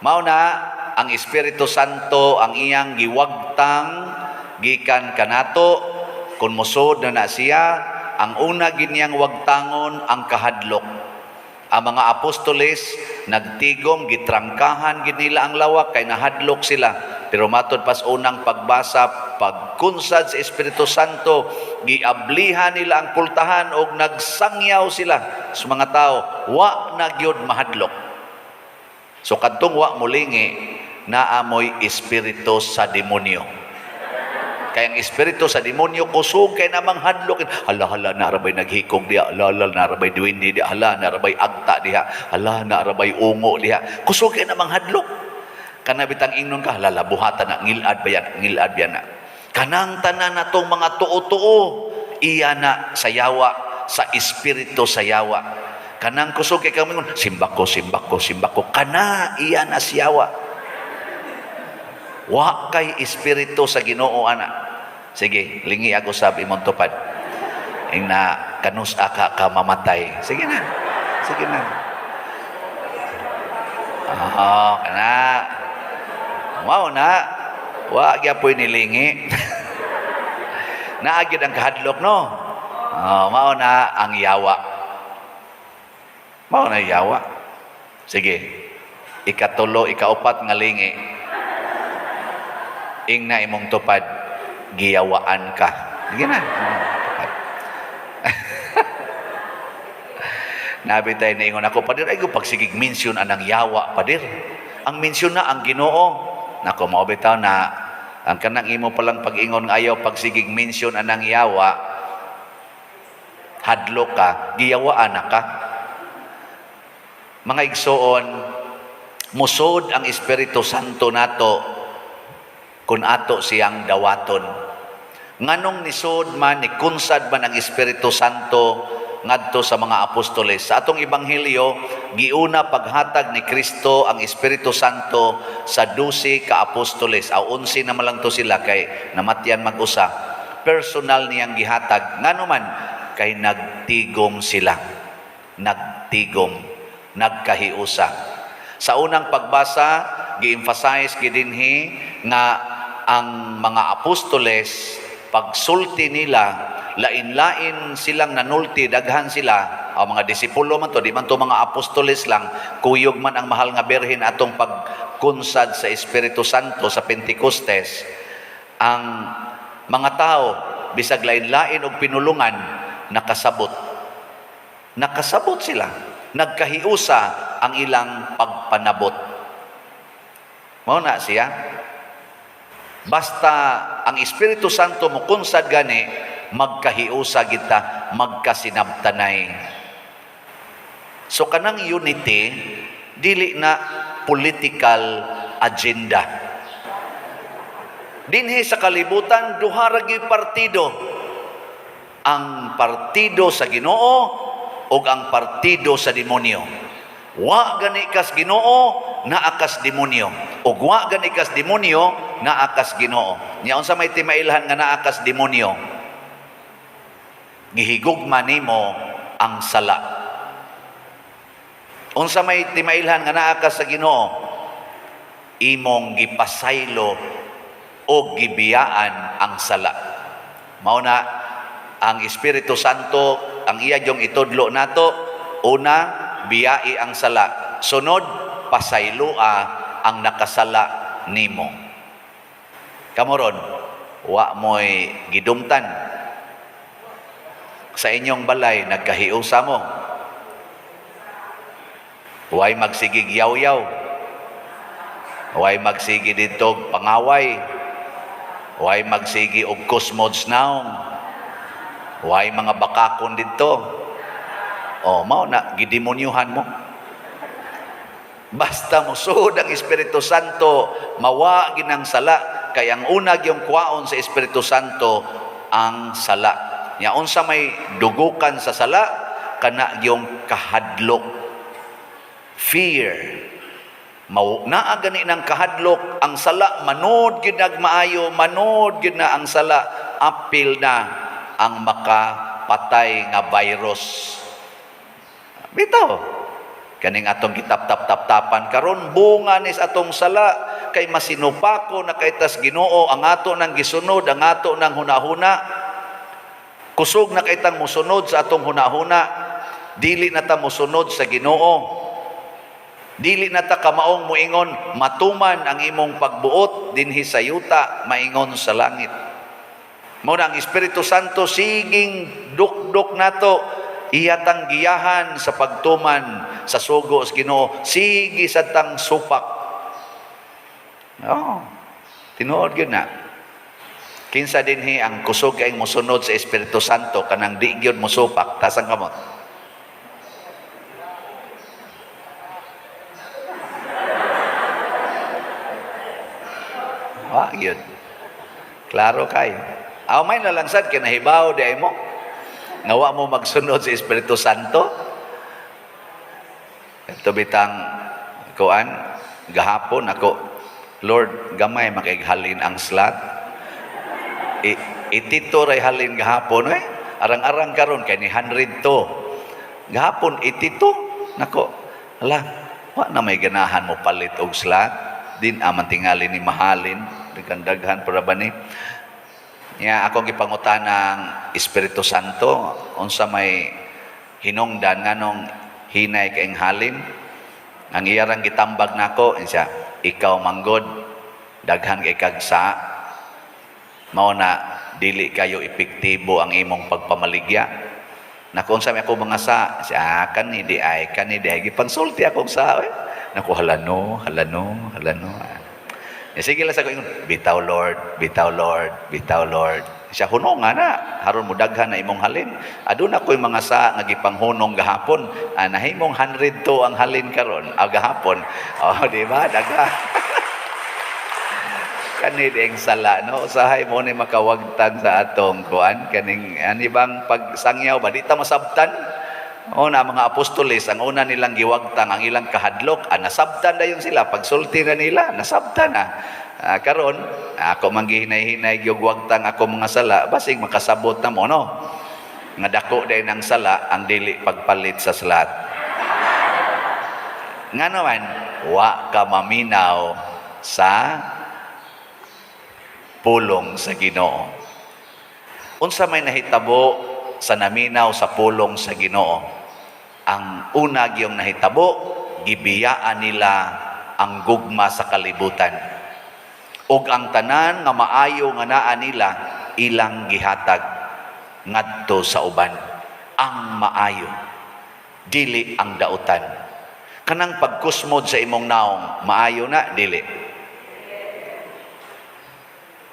Mao na ang Espiritu Santo, ang iyang giwagtang gikan kanato, kung mosud na na siya, ang una giniyang wagtangon ang kahadlok. Ang mga apostoles nagtigom, gitrangkahan gid nila ang lawak kay nahadlok sila. Pero matod pas unang pagbasa, pagkunsad sa Espiritu Santo, giablihan nila ang pultahan og nagsangyaw sila sa mga tao, wa na gyud mahadlok. So kadtong wa mulingi, naa moy espiritu sa demonyo. Kay ang espiritu sa demonyo kusog kay namang hadlok. Hala, hala, naa ra bay naghikog diha? Hala, hala, naa ra bay duwende diha? Hala, naa ra bay agta diha? Hala, naa ra bay ungo diha? Kusog kay namang hadlok. Kana bitang ingnon ka, hala, buhatan na, ngilad ba yan? Ngilad ba yan na? Kanang tanan natong mga tuo-tuo, iya na sa yawa, sa espiritu sa yawa. Kanang kusog kay kami, simbako, simbako, simbako. Kana, iya na siyawa. Wa kay espiritu sa Ginoo ana. Sige, lingi ako sab imong tupad. Ing na kanus ka ka mamatay. Sige na. Sige na. Ah, kana. Mao na. Wa gyapoy nilingi. Naa gyud ang kahadlok, no. Oh, mao na ang yawa. Mao na yawa. Sige. Ikatulo, ikaupat nga lingi. Ing na imong tupad, giyawaan ka. Sige na. Tupad. Nabi tayo naingon ako, "Pader, ay pagsigig mention anang yawa, pader. Ang mention na ang Ginoo." Nako, mao bitaw na ang kanang imo palang pag-ingon nga ayaw pagsigig mention anang yawa, hadlok ka, giyawaan na ka. Mga igsoon, musod ang Espiritu Santo nato kung ato siyang dawaton. Nganong nisod man, nikunsad man ang Espiritu Santo ngadto sa mga apostoles? Sa atong ebanghelyo, giuna paghatag ni Kristo ang Espiritu Santo sa 12 ka apostoles. Aw, 11 na man lang to sila kay namatyan mag-usa. Personal niyang gihatag. Ngano man? Kay nagtigom sila. Nagtigom. Nagkahiusa. Sa unang pagbasa, gi-emphasize gidinhi nga ang mga apostoles, pagsulti nila, lain-lain silang nanulti, daghan sila, ang mga disipulo man to, di man to mga apostoles lang, kuyog man ang mahal nga Birhen atong pagkunsad sa Espiritu Santo sa Pentecostes, ang mga tao, bisag lain-lain og pinulungan, nakasabot. Nakasabot sila. Nagkahiusa ang ilang pagpanabot. Mao na siya. Basta ang Espiritu Santo mukunsad gani, magkahiusa kita, magkasinabtanay. So kanang unity, dili na political agenda. Dinhi sa kalibutan, duha ra gyud partido. Ang partido sa Ginoo ug ang partido sa demonyo. Wa gani kas Ginoo, naa kas demonyo. Ug wa gani kas demonyo, naa kas Ginoo. Nya unsa may timailhan nga naa kas demonyo? Gihigugma nimo ang sala. Unsa may timailhan nga naa ka sa Ginoo? Imong gipasaylo o gibiyaan ang sala. Mao na ang Espiritu Santo, ang iya yung itudlo nato, una, biyai ang sala. Sunod, pasayloa ang nakasala nimo. Kamoron, wa mo'y gidumtan. Sa inyong balay, nagkahiusa mo. Way magsigig yaw-yaw. Way magsigi dito pangaway. Way magsigi og kusmods naong. Way mga bakakon dito. O, mao na, gidemonyuhan mo. Basta musod ang Espiritu Santo, mawa ginang sala. Kay ang una gyung kwaon sa Espiritu Santo, ang sala. Nya unsa may dugukan sa sala, kana gyung kahadlok. Fear. Mao naa gani ng kahadlok ang sala, manod gyud nagmaayo, manod gyud na ang sala, apil na ang makapatay nga virus. Bitaw. Kaning atong gitap-tap-tap-tapan karon, bunga ni sa atong sala, kay masinupako na kay tas Ginoo ang ato nang gisunod, ang ato nang hunahuna. Kusog na kay tang musunod sa atong hunahuna, dili na ta musunod sa Ginoo. Dili na ta kamaong muingon, "Matuman ang imong pagbuot dinhi sa yuta maingon sa langit." Mao na ang Espiritu Santo siging dukduk nato, iya tang giyahan sa pagtuman sa sugo sa Ginoo, sige sa tang supak. Oh, tinuod gyud na. Kinsa dinhi ang kusog kay mosunod sa Espiritu Santo, kanang di gyud mosupak? Taas ang kamot. Wa gyud. Klaro kayo. Aw, may na lang sad kay nahibaw di ay mo nga wa mo magsunod sa Espiritu Santo. Ito bitang kuan gahapon ako, "Lord, gamay makighalin ang slot." 82 ray halin gahapon eh. Arang-arang karon kay ni 102. Gahapon 82. Nako, ala, wa na may ganahan mo palit og slot. Din aman tingali ni mahalin, daghan-daghan para ba ni. Nya akong gipangutan ng Espiritu Santo, unsa may hinungdan nganong hinay kaing halin. Ang iyarang gitambag nako siya, "Ikaw manggod daghan kay kag sa mao na dili kayo epektibo ang imong pagpamaligya." Nako, unsa may ako mga sa siya, ah, kani di ay, kani di ay, gipangsulti akong sa eh. Nako, halano, halano, halano. Eh, sige lang sa ko ingon, "Bitaw Lord, bitaw Lord, bitaw Lord." Siya, "Hunong nga na, haron mo daghan na imong halin." Aduna ko'y mga sa nga gipanghunong gahapon, ah, nahimong 102 ang halin karon, ah, gahapon. Oh, di ba? Daghan. Kani ding sala, no? Usahay mo ni makawagtang sa atong kuan kaning ani bang pagsangyaw ba, di ta masabtan. O na mga apostoles, ang una nilang giwagtang ang ilang kahadlok, ah, nasabtan dayon sila pagsulti na nila, nasabtan na. Ah, karon ako man gihinay-hinay gyud wagtang ako mga sala, basig makasabot na mo, no? Nga dako day ng sala ang dili pagpalit sa slot. Nga naman, wa ka maminaw sa pulong sa Ginoo. Unsa may nahitabo sa naminaw sa pulong sa Ginoo? Ang una giyong nahitabo, gibiyaan nila ang gugma sa kalibutan. Ug ang tanan nga maayo nga naa nila, ilang gihatag ngadto sa uban. Ang maayo, dili ang dautan. Kanang pagkusmod sa imong naong, maayo na, dili?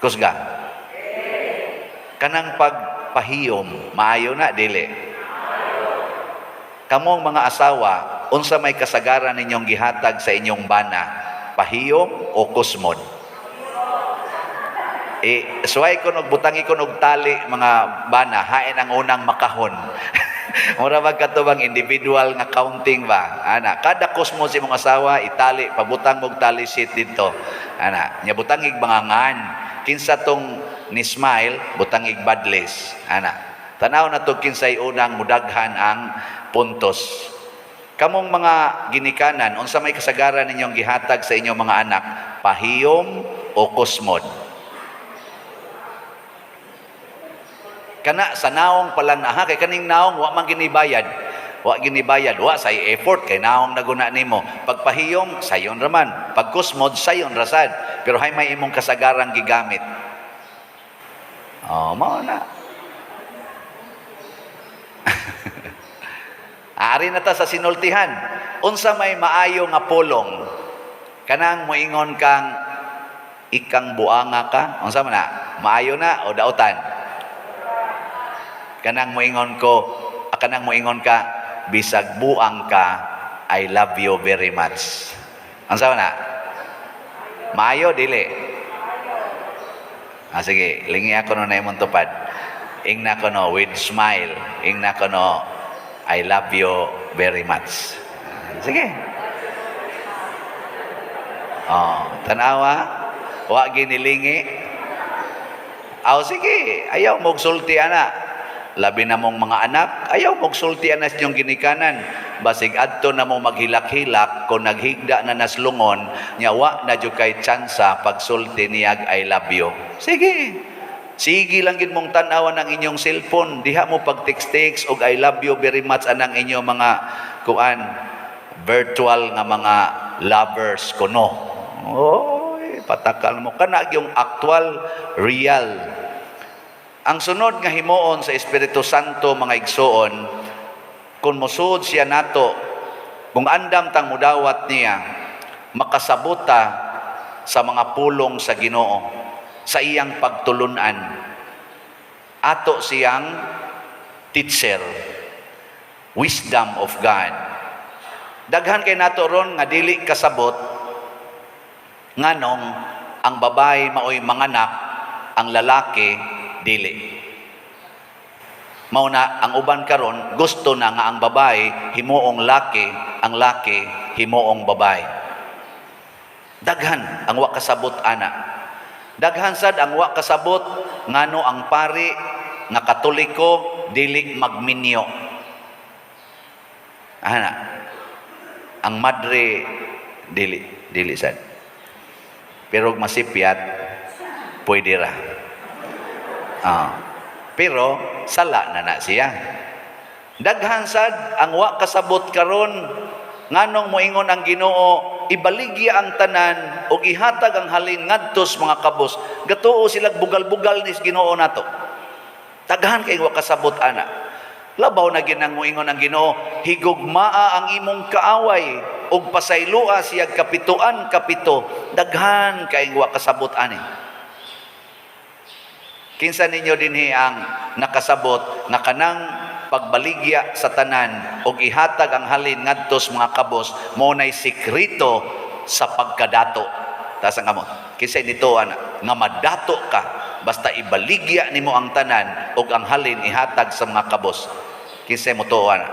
Kusga. Kanang pagpahiyom, maayo na, dili? Kamong mga asawa, unsa may kasagaran ninyong gihatag sa inyong bana? Pahiyom o kusmod? Eh, suway ko nog butangi ko nog tali mga bana, hain ang unang makahon. Mura bag kato bang individual nga counting ba? Ana, kada kusmod sa imong asawa, itali, pabutang mog tali sheet dito. Ana, nya butangig mga ngan. Kinsa tong ni smile, butangig badless. Ana, tanaw na to kinsay unang mudaghan ang puntos. Kamong mga ginikanan, unsa may kasagaran ninyong gihatag sa inyong mga anak, pahiyom o kusmod? Kana sa naong pa lang na ha, kay kaning naong wa man ginibayad. Wa ginibayad, wa say effort kay naong naguna nimo. Pagpahiyom sayon raman, pagkusmod sayon rasad. Pero hay may imong kasagarang gigamit. Oh, mao na. Ari na ta sa sinultihan. Unsa may maayo nga pulong? Kanang moingon kang ikang buanga ka, unsa man na? Maayo na o dautan? Kanang moingon ko, ah, kanang moingon ka, "Bisag buang ka, I love you very much." Unsa man na? Maayo dili? Ah, sige, lingi ako no na imong tupad. Ingna ko no with smile. Ingna ko no, "I love you very much." Sige. Oh, tanawa, wa ginilingi. Aw sige, ayaw mong sulti ana. Labi na mong mga anak, ayaw mong sulti ana sa inyong ginikanan. Basig adto na mo maghilak-hilak kung naghigda na naslungon nya, wa na jud kay tsansa pagsulti niyag "I love you." Sige. Sige lang gid mong tan-awan ang inyong cellphone. Diha mo pag text-text og "I love you very much" anang inyong mga kuan, virtual nga mga lovers kuno. Oy, patakal mo kana yung actual, real. Ang sunod nga himuon sa Espiritu Santo, mga igsuon, kung musuod siya nato, kung andam tang mudawat niya, makasabota sa mga pulong sa Ginoo, sa iyang pagtulunan. Ato siyang teacher, wisdom of God. Daghan kay nato ron nga dili kasabot nganong ang babae maoy manganak, ang lalaki dili. Mao na ang uban karon gusto na nga ang babae himuong laki, ang laki himuong babae. Daghan ang wa kasabot ana. Daghan sad ang wa kasabot ngano ang pari nga Katoliko dili magminyo. Ana. Ang madre dili, dili sad. Pero masipyat pwede ra. Ah. Pero sala na na siya. Daghan sad ang wa kasabot karon nganong moingon ang Ginoo, ibaligya ang tanan ug ihatag ang halin ngadto sa mga kabos. Gatuo sila bugal-bugal ni Ginoo nato. Daghan kay wa kasabot ana. Labaw na ginang moingon ang Ginoo, higugmaa ang imong kaaway ug pasayloa siya kapituan kapito. Daghan kay wa kasabot ani. Kinsa ninyo dinhi ang nakasabot nga kanang pagbaligya sa tanan ug ihatag ang halin ngadto sa mga kabos mao nay sekreto sa pagkadato? Taas ang kamot. Kinsa nito ana nga madato ka basta ibaligya nimo ang tanan ug ang halin ihatag sa mga kabos? Kinsa mo tuo ana?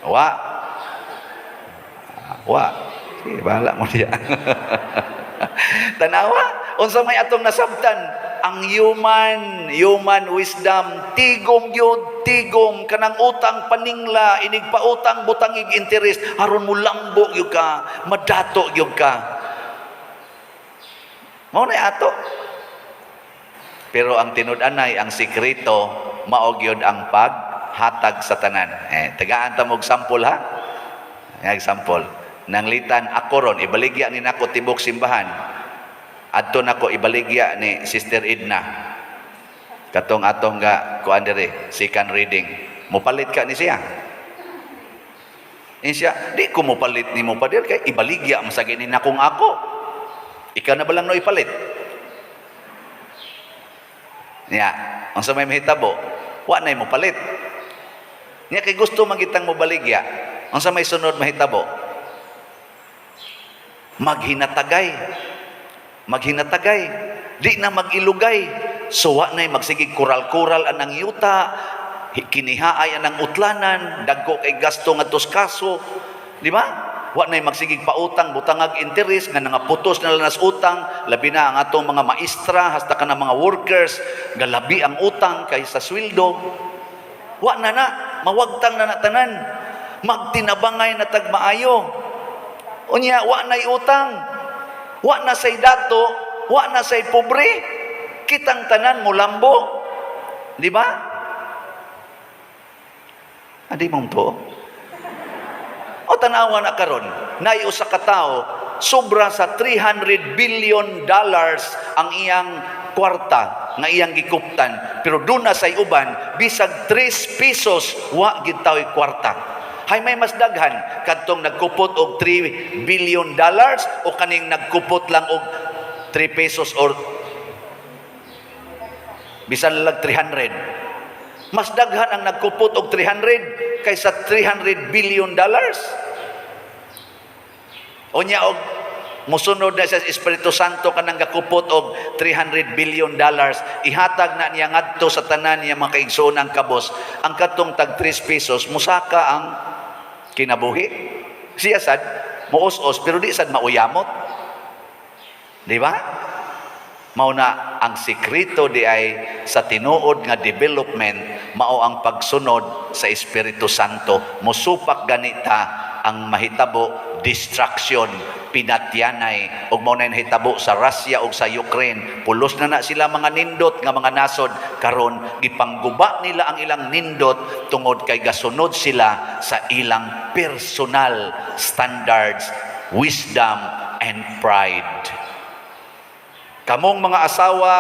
Wa. Wa. Sige, bahala mo diya. Tanawa, unsa may atong nasabtan? Ang human wisdom, tigom gyud, tigom kanang utang paningla, inig pautang butangig interest aron mo lambo gyud ka, madato gyud ka. Mao na ato. Pero ang tinud-anay, ang sekreto, mao gyud ang paghatag sa tanan. Eh, tagaan ta mo og sample ha. Example. Nanglitan ako ron, ibaligya ni nako tibok simbahan. Adto nako ibaligya ni Sister Edna. Katong atong ga kuan diri, second reading. Mupalit ka ni siya. Ni siya, di ko mopalit nimo, pader, kay ibaligya masagi ni nakong ako. Ikaw na ba lang no ipalit? Niya, unsa may mahitabo? Wa nay mopalit. Niya kay gusto magitang mobaligya. Unsa may sunod mahitabo? Maghinatagay. Maghinatagay. Di na mag-ilugay. So wa nay magsigig kural-kural anang yuta, kinihaay anang utlanan, dagko kay gasto ngadto sa kaso. Di ba? Wa nay magsigig pautang, butangag interes nga nangaputos na lang nas utang, labi na ang atong mga maestra hasta kana mga workers, galabi ang utang kaysa sweldo. Wa na na, mawagtang na na tanan. Magtinabangay na tag maayo. Unya, wa na'y utang. Wa na say dato, wa na say pobre. Kitang tanan mo lambo. Di ba? Adi mong to. O tanawa na karon, naay usa ka tawo sobra sa $300 billion ang iyang kwarta nga iyang gikuptan, pero duna say uban bisag 3 pesos wa gid tao'y kwarta. Hay, may mas daghan, kadtong nagkupot og $3 billion o kaning nagkupot lang og 3 pesos or bisan lang 300? Mas daghan ang nagkupot og 300 kaysa $300 billion. Unya og musunod na sa Espiritu Santo kanang gakupot og $300 billion, ihatag na niya ngadto sa tanan niya mga kaigsoon ang kabos. Ang katong tag 3 pesos, musaka ang kinabuhi. Siya sad muus-os pero di sad mauyamot. Di ba? Mao na ang sikreto di ay sa tinuod nga development, mao ang pagsunod sa Espiritu Santo. Musupak ganita ang mahitabo, destruction, pinatyanay, ug mao na nahitabo sa Russia ug sa Ukraine. Pulos na na sila mga nindot nga mga nasod, karon gipangguba nila ang ilang nindot tungod kay gasunod sila sa ilang personal standards, wisdom and pride. Kamong mga asawa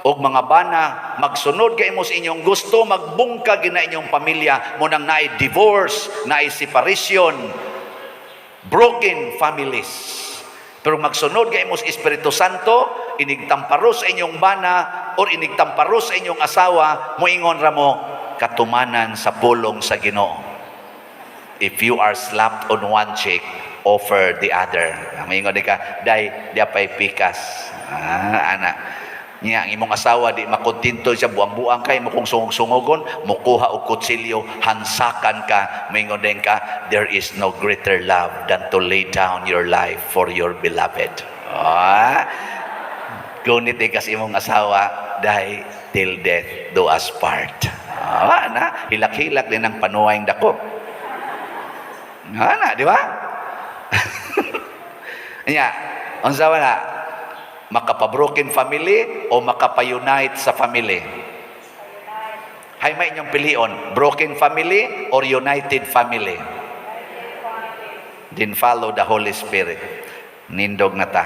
o mga bana, magsunod kay mo sa inyong gusto, magbungkag na inyong pamilya, mao nang naay divorce, naay separation, broken families. Pero magsunod kay mo sa Espiritu Santo, inigtamparo sa inyong bana or inigtamparo sa inyong asawa, moingon ra mo, "Katumanan sa pulong sa Ginoo." If you are slapped on one cheek, offer the other. Moingon di ka, "Day, di pa'y pikas." Ah, ana. Nya, ang imong asawa di makontento siya, buang-buang kay mo kung sungog-sungogon, mukuha og kutsilyo, hansakan ka, moingon din ka, "There is no greater love than to lay down your life for your beloved." Ah, gunit ka sa imong asawa, "Day, till death do us part." Ah, na, hilak-hilak din ang panuway dako. Ana, di ba? Nya, unsa man na? Makapa-broken family o makapa-unite sa family? Hay may inyong pilion, broken family or united family? Then follow the Holy Spirit. Nindog na ta.